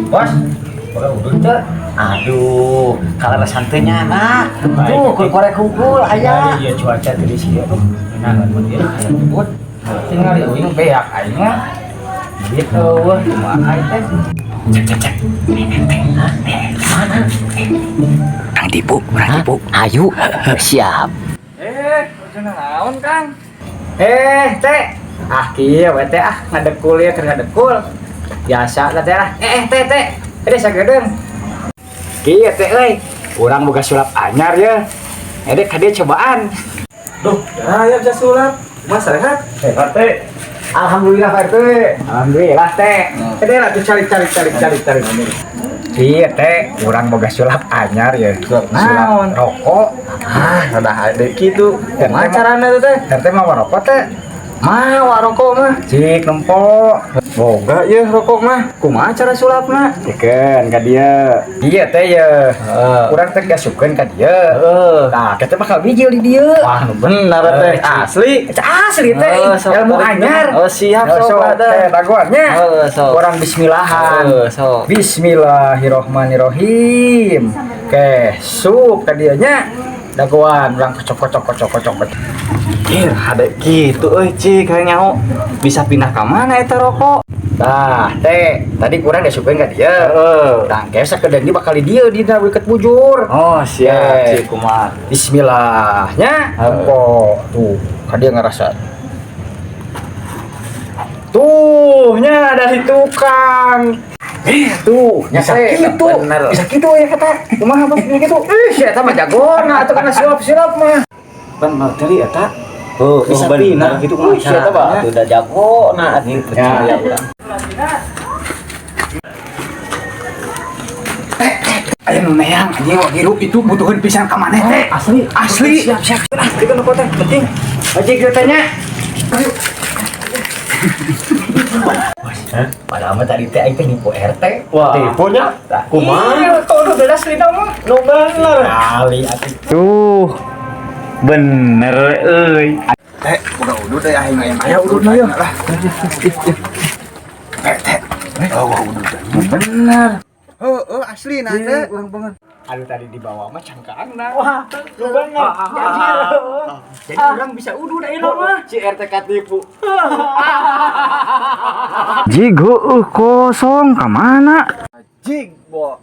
Bos, boga udud teu? Aduh, kalau santenya nah. Tuh, kur korek hungkul aya. Iya, cuaca tadi sih aduh. Nah, mun ieu aya ribut. Tinggal euy beak aing mah. Gitu wah, kumaha teh. Cek cek cek. Hah? Mana? Urang tipu, urang tipu. Ayo, siap. Eh, cenah naon, Kang? Eh, teh. Ah, kieu we teh ah, ngadekul ya, keur ngadekul. Biasa lah teh ah. Eh, eh, teh, teh. Eh, sagedeung. Kieu teh euy. Urang boga sulap anyar ya. Eh, ka dieu cobaan. Duh, ya bisa sulap. Mas sehat? Sehat teh. Alhamdulillah Pak RT. Alhamdulillah teh. Eh, teh lah tuh cari cari cari cari cari. Iya teh, urang boga sulap anyar ya. Sulap Sulap naon? rokok. Ah, udah ada gitu. Kumaha carana tuh teh? RT mau rokok teh? Mau rokok mah. Cik nempo. Boga ya rokok mah. Kumaha cara sulapna? Cikeun ka dieu. Iya teh ya. Heeh. Urang teh gasupkeun ka dieu. Heeh. Nah, kita bakal bijil di dieu. Wah, nu bener teh. Eh, cik. Asli. Asli teh, Oh, sok. ilmu anyar. Oh, siap Oh, sok sok ada. teh dagoannya. Oh, sok. Urang bismillahan. Oh, sok. Bismillahirrohmanirrohim. Oke, sup ka dieu nya. Dagoan urang kocok kocok kocok kocok kocok. Ih, ada gitu euy, cik hayang nyaho. Bisa pindah ka mana eta rokok? Nah, teh, tadi kurang diasupkeun ka dieu. Heeh. Tah, kayak sakedeung ge bakal di dieu dina deket bujur. Oh, siap, Eh. cik kumaha. Bismillahnya. Heeh. Kok tuh, ka dia ngerasa. Tuh, nya dari tukang. Eh, tuh, nya Bisa teh, gitu. bener. Bisa gitu ya kata. Kumaha bos gitu? Ih, si eta mah jagona atuh kana sulap-sulap mah. Bener tadi eta. Oh, Bisa pindah gitu kumaha Ih, si eta mah caranya. atuh udah jago nah atuh percaya urang. Aya nu neang anjing wah hirup itu butuheun pisan ka maneh teh. Asli. Asli. Siap, siap. Ah, kita nu teh penting. Ojek teh nya. Padahal mah tadi teh aing teh nipu RT. Wah, Tipunya kumaha? Iya, kok udah belas lima mah. nu bener. Kali atuh. Tuh. Bener euy. Teh, udah udud teh aing aya aya ududna ya. Lah. Teh, teh. Oh, wah udud teh. Bener. Heeh, asli nah teh. Urang banget. Aduh tadi dibawa mah cangkaangna. Wah, lu banget. Jadi orang bisa udud ayeuna mah. Si RT katipu. Jig heueuh kosong ka mana? Jig bo.